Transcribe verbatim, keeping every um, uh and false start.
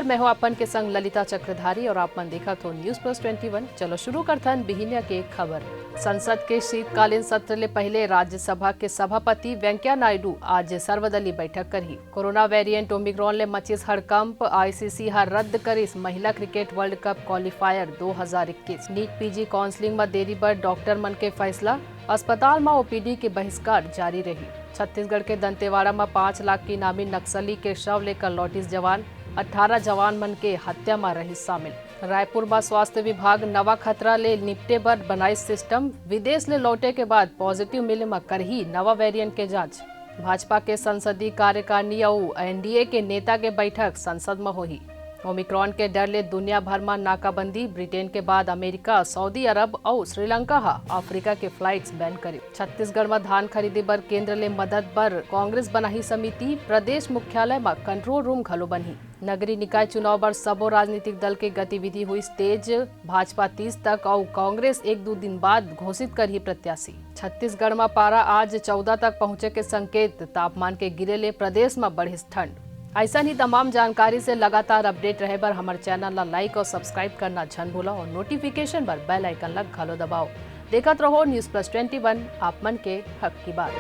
मैं हूं आपन के संग ललिता चक्रधारी और आप मन देखत हो News Plus Twenty One। चलो शुरू करथन बिहिनिया के खबर। संसद के शीतकालीन सत्र ले पहले राज्यसभा के सभापति वेंकैया नायडू आज सर्वदलीय बैठक करही। कोरोना वेरिएंट ओमिक्रॉन ले मचिस हड़कंप, आईसीसी ह रद्द करिस महिला क्रिकेट वर्ल्ड कप क्वालिफायर दो हज़ार इक्कीस। नीट पीजी काउंसलिंग म देरी बर डॉक्टर मन के फैसला, अस्पताल म ओपीडी के बहिष्कार जारी रही। छत्तीसगढ़ के दंतेवाड़ा म पाँच लाख के इनामी नक्सली के शव लेकर लौटिस जवान, अठारह जवान मन के हत्या म रहिस शामिल। रायपुर म स्वास्थ्य विभाग नवा खतरा ले निपटे बर बनाइस सिस्टम, विदेश ले लौटे के बाद पॉजिटिव मिले म करही नवा वेरिएंट के जांच। भाजपा के संसदीय कार्यकारिणी अउ एनडीए के नेता के बैठक संसद म होही। ओमिक्रॉन के डर ले दुनिया भर म नाकाबंदी, ब्रिटेन के बाद अमेरिका, सऊदी अरब अउ श्रीलंका ह अफ्रीका के फ्लाइट्स बैन करे। छत्तीसगढ़ म धान खरीदी बर केंद्र ले मदद बर कांग्रेस बनाही समिति, प्रदेश मुख्यालय म कंट्रोल रूम घलो बनही। नगरीय निकाय चुनाव बर सबो राजनीतिक दल के गतिविधि हुई तेज, भाजपा तीस तक अउ कांग्रेस एक दू दिन बाद घोषित करही प्रत्याशी। छत्तीसगढ़ म पारा आज चौदह तक पहुंचे के संकेत, तापमान के गिरे ले प्रदेश म बढ़िस ठंड। ऐसा ही तमाम जानकारी से लगातार अपडेट रहे बर हमर चैनल ला लाइक और सब्सक्राइब करना झन भूला और नोटिफिकेशन बर बेल आइकन ला घलो दबाओ। देखत रहो News Plus Twenty One, आप मन के हक की बात।